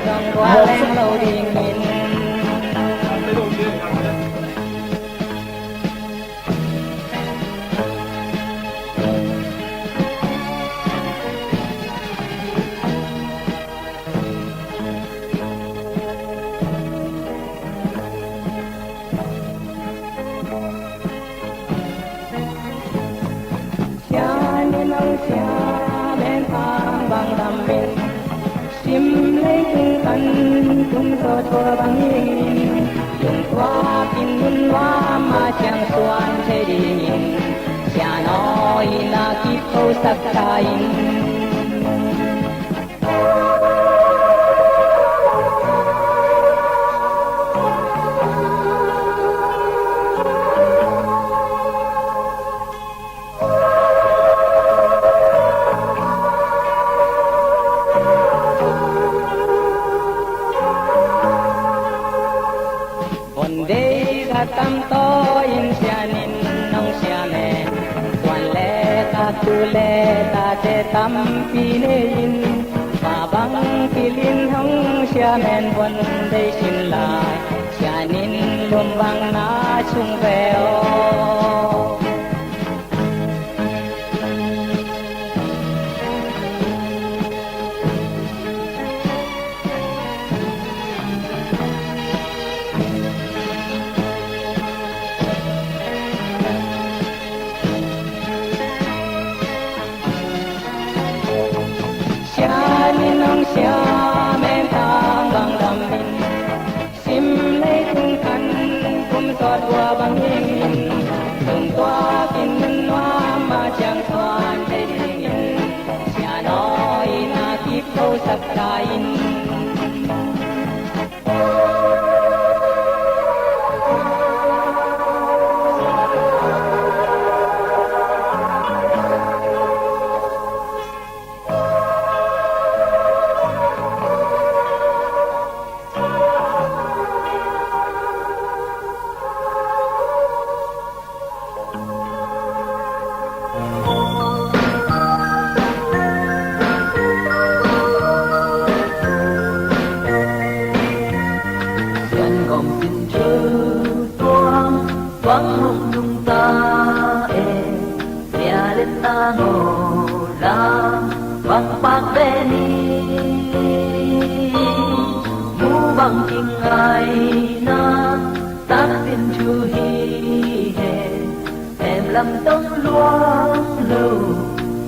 Sianin hong siamen tang bang damin, sim leitung kan kum sawt tua bangin, lungtuakin nun nuam a ciang suan thei dingin, sianawi na kiphosak ta in. Hon deih za tam taw in sianin hong siamen, tuan le ta tu le tate tampi nei in, mah bang pilin hong siamen hon deih sin lai, sianin lum bang na sung ve aw. Sianin hong siamen tang bang damin, sim leitung kan kum sawt tua bangin, lungtuakin nun nuam a ciang suan thei dingin, sianawi na kiphosak ta in. Sian gawm sin thu tuang, tuang lungdung ta e. Sia le ta ngaw la, bang pak ve ni. Mu bang kingaina, tak sin thu hi hen. Em lam tong luang lo,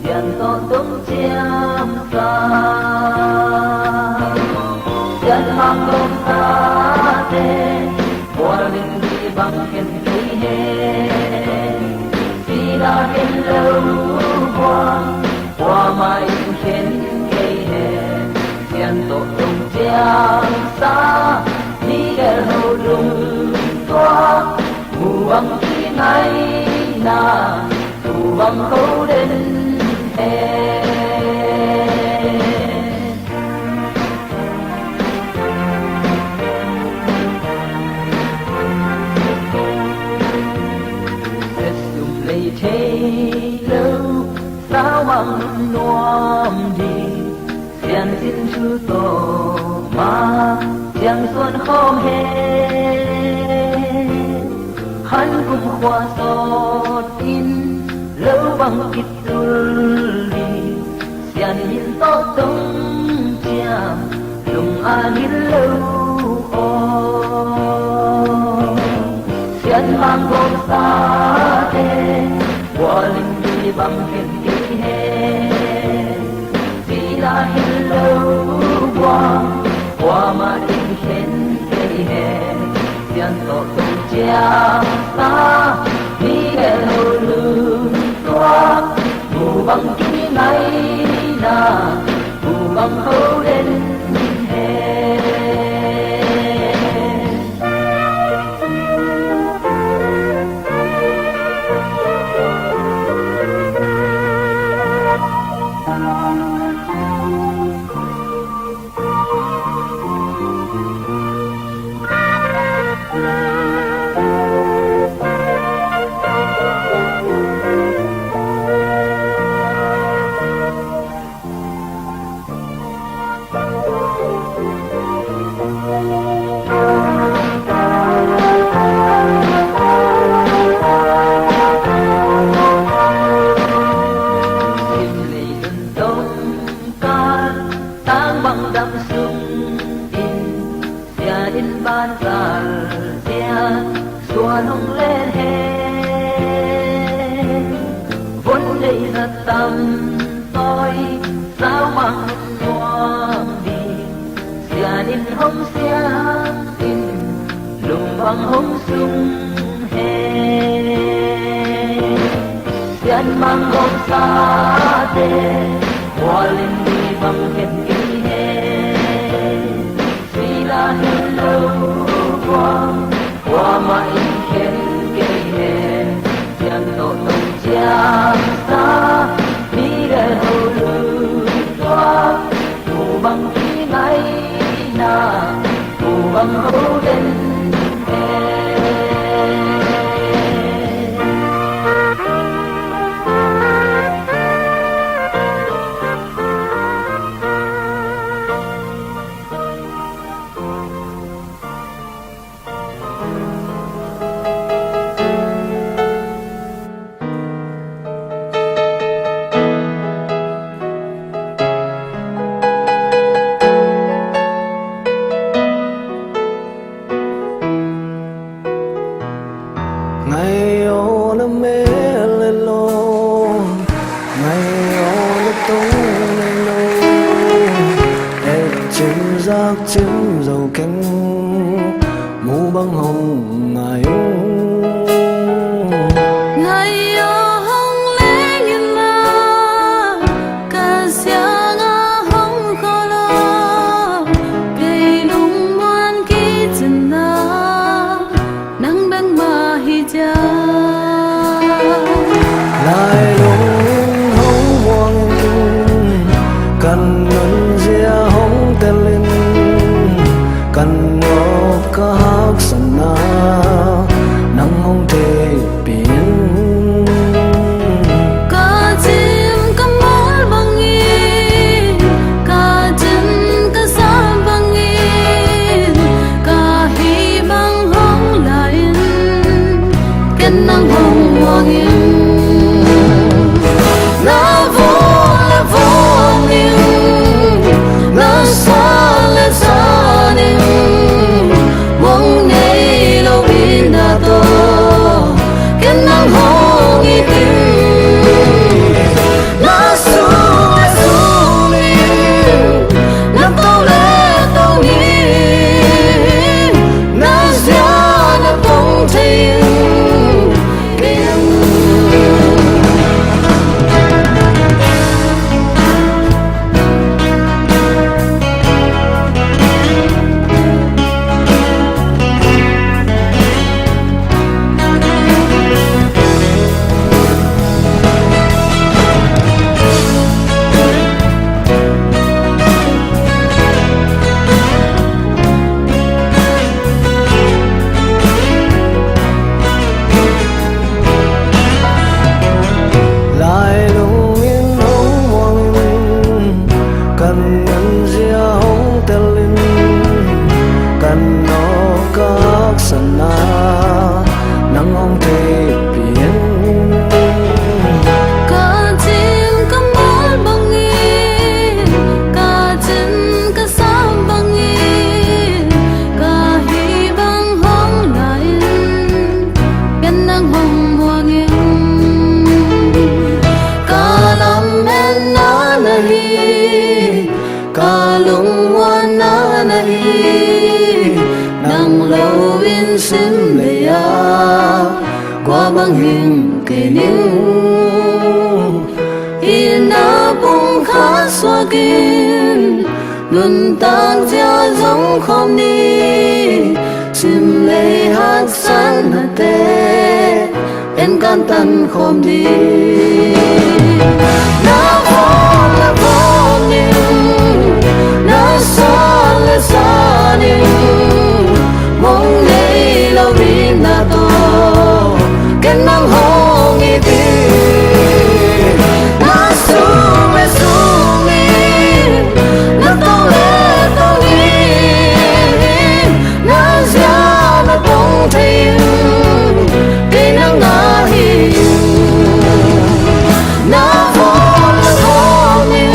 sian tawh tong ciam sa. Sian mang gawm sa te, bua ling di bang khen kei hen. Sila khen lo bua, bua mai khen kei hen. Sian tawh tong ciam sa, mi gel ho lung tua. Mu bang kingaina, mu bang ko den hen. Sum lei thei lo, sawmang nuam ding. Sian sin thu tawh ma, sian suan khawm hen. Han kum khua sawt in, lo bang kitul ding. Sian min tawh tong ciam, lung a ngil lo aw. Sian mang gawm sa te, bua ling di bang khen kei hen. Sila hi lo bua, bua mah in khen kei hen. Sian tawh tong ciam sa, mi gel ho lung tua. Mu bang kingaina, mu bang ho den hen. Sim leitun tongkal sang bang dam sung in, Sian in banzal zia suan hong len hen. Vun deih zat tam tawi saumang nuam ding, Sian in hong siam in, lung bang hong sung hen. Sian mang gawmsate, bual in mi bang khen kei hen. Sila hi lo kuang, kuamah in khen kei hen. Sian tawh tong ciang sa, mi le ho lut tua, mu bang kingaihna, mu bang ho den hen. Ngai aw na mel le lo, ngai aw na tong le lo. Et cim zak cim zo keng, mu bang hong ngai ung. Ngai aw hong leng in la, ka siang a hong kho lo, kei lungmuan kicin na, nang bek mah hi ciang. Lailung in hong muang in, kan nunzia hong tel in, kan nawk ka haksatna, nang hong theihpih in. Ka cim ka mawl bangin, ka cin ka sam bangin, ka hih bang hong la in, ken nang hong muang in. Na vua le vua ning, na sa le sa ning, muang nei lo in dah tawh, ken nang hong it in. Na sung le sung ning, na to le to ning, na zia na tong thei in. Lailung in hong muang in, kan nunzia hong tel in, kan nawk ka haksatna, nang hong theihpih in. Ka cim ka mawl bangin, ka cin ka sam bangin, ka hih bang hong la in, ken nang hong muang in. Ka lametna na hi, ka lungmuanna na hi, nang lo in sim lei a, kua bang hing kei ning. Itna pum khat suak in, Nuntak zia zong khawm ni, sim lei haksatnate en kantan khawm ni. Na khawm na khawm ni, na san na san ni, mong nei lo ni na to, ken nang hong i ti. Na sung le sung in, na tong le tong in, na zia na tong thei in, kei nang na hi. Na khawm na khawm in,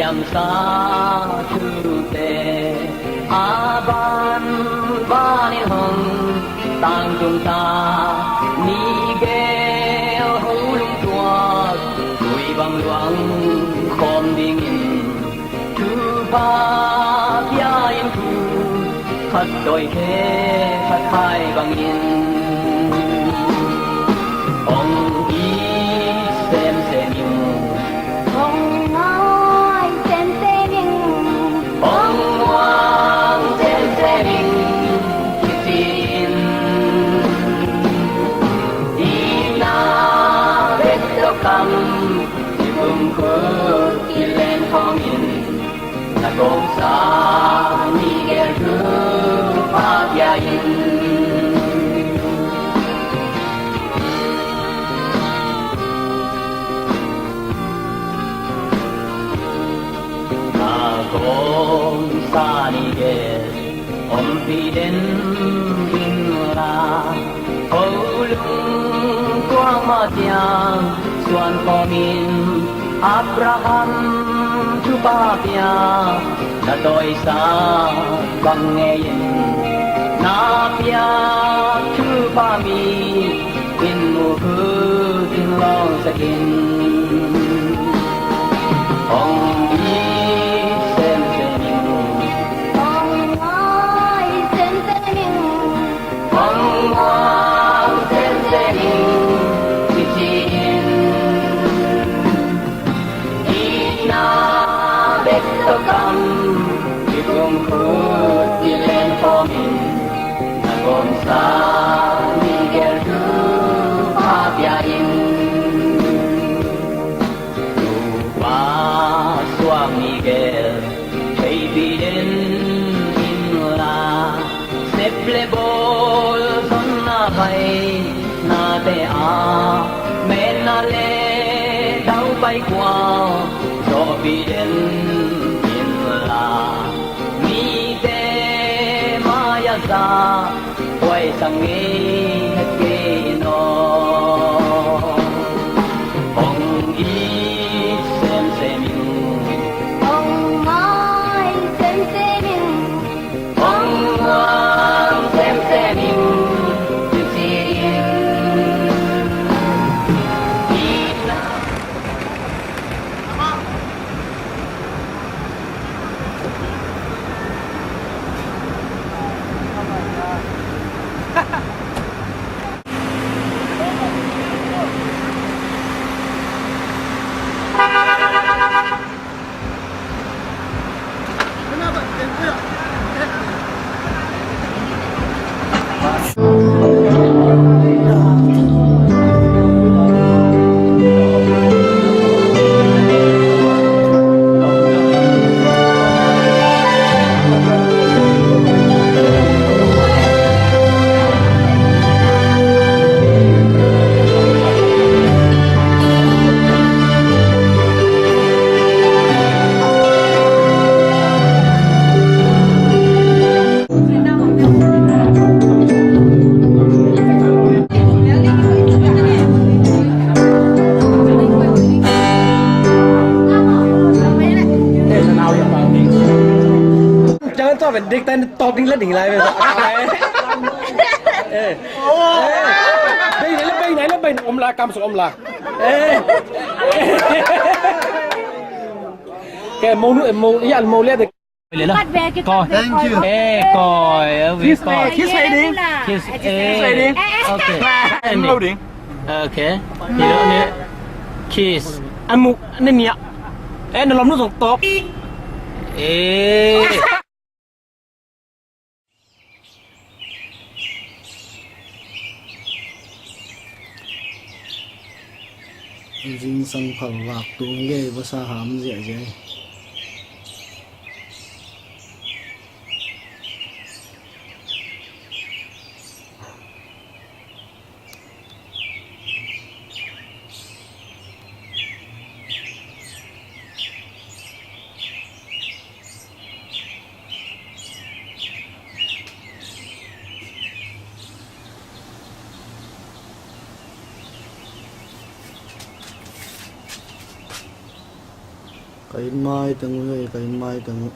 Namsa thute a banbanin hong tangtung ta, Miguel ho lungtuak tui bang luang khawm dingin thupha pia in, thu khat tawi khe khat khai bangin hong it semsem in, hong ngai semsem in, hong muang semsem in, kici in. Itna bek tawh kam, i kumkhut i len khawm in, na kawmsa Miguel thupha pia in. Na kawmsa Miguel ompih den inla, ho lungtuak mah ciang suan khawm in, Abraham thupha pia, na tawisak bang ngei in, na piak thupha mi in muh khut in lawngsak in. Hong it semsem in, hong ngai semsem in, hong muang semsem in, kici in. Itna bek tawh kam, i kumkhut i len khawm in, na kawmsa Miguel thupha pia in. Tupa suak Miguel theihpih den inla, sep le bawl zonna vai nate ah, metna le daupai kua zawhpih den inla, mite mai-ah zahhuaisak ngei het kei in aw. Hong it semsem in, hong ngai semsem in, hong muang semsem in, kici in. Jangan tu apa? Dik tan tok ding la ding lai. Eh. Bei nai la, bei nai la, bei om la, kam suk om la. Eh. Ke mo nu, mo ya mo le de. Kat ve, kat ve. Thank you. Eh, koi, eh, kiss, koi. Kiss, eh, ding. Kiss, eh. Kiss, eh, ding. Okay. Em lo ding. Okay. Ni, ni. Kiss. Amu, ni, ni. Eh, na lom nu zong tok. Eh. Zingsang phal vak tung gei va sa ham ziahziah hi. Ka inn mai teng uh hi, ka inn mai teng uh.